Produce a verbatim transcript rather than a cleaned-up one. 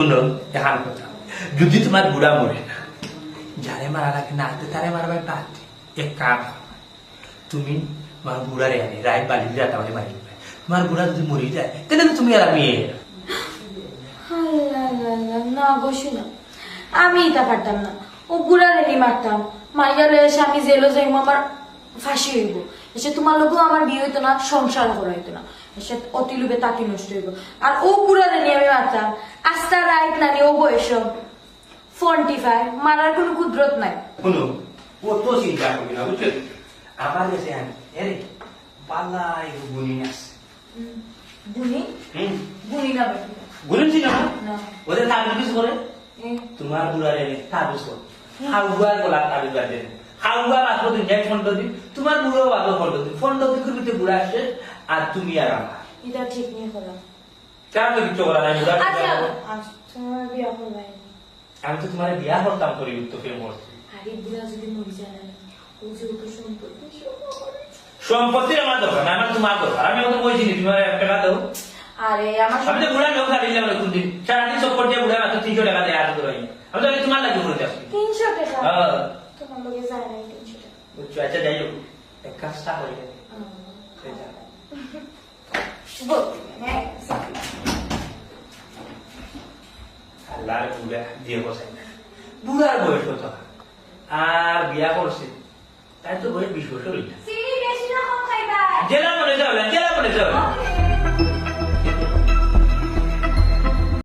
হুনো, এখান কথা, যদি তুমার বুড়া মরে না, যারে মারা লাগে না, তে তারে মারবায় পারতে। এক কাম, তুমি তুমার বুড়ারে আনি রাইত বালি দিয়া তারে মারি দিবায়। তুমার বুড়া যদি মরি যায়, তাইলে তো তুমি আর আমি এক। আল্লাহ, আল্লাহ, আল্লাহ, না গো, শুনো, আমি ইতা পারতাম না। অউ বুড়ারে নি মারতাম, মারিয়া লইয়া এসে আমি জেলো যাইমু, আমার ফাঁসি অইবো। এসে তুমার লগেও আমার বিয়া অইতো না, সংসার করা অইতো না। এসে অতি লোভে তাতি নষ্ট অইবো। আর অউ বুড়ারে নি আমি মারতাম, আস্তা রাইত নানি অউ বয়সো ফোন টিপায়, মারার কুনু কুদরত নাই। হুনো, অত চিন্তা করিও না, বুঝছো? আমার গেছে আনি, এরে, বালা এগু গুণিন আছে। হুম। গুণিন? হুম। গুণিন আবার কিতা? গুণিন চিনো না? না। অউ যে তাবিজ করে? এ। তুমার বুড়ারে আনি তাবিজ করে। হুম। হাউয়ার গলাত তাবিজ বান্ধে। হাউয়া বাঁচবো দুনিয়াত পনরো দিন, তুমার বুড়াও বাঁচবো পনরো দিন। পনরো দিন করবি তো বুড়া শেষ, আর তুমি আর আমার। ইটা ঠিক নি করা। কেনে তো কিচ্ছু করা নাই, বুড়া আচ্ছা, শেষ। আচ্ছা, তুমার বিয়া করবায় নি? আমি তো তুমারে বিয়া করতাম করি, উত্তর ফিরে মরছি। আরে বুড়া যদি মরি যায় না, অউ যে অত সম্পত্তি, সব আমার। সম্পত্তির আমার দরকার না, আমার তুমার দরকার। আমি অত কইছি নি, তুমার এক টেকা দেও। আরে আমার আমি তো বুড়া লোক ছাড়িলাম না কোনদিন। সারাদিন সব করতে বুড়া মাত্র তিনশো টেকা দেয়, আর তো নাই। আমি তো আগে তুমার লাগি করে যাচ্ছি। তিনশো টেকা? হ্যাঁ। তুমার লগে যায় না এই তিনশো টেকা। বুঝছো? আচ্ছা, যাই হোক, এক কাজটা করি। হুম। এই যা। শুভ। হ্যাঁ। আল্লাহর বুড়া দিয়ে বসাই না। বুড়ার বয়স কত? আর বিয়া করছে, তাই তো বয়স বিশ বছর অইল। চিনি বেশি না কম খাইবা? যেলা মনে চাও, যেলা মনে চাও।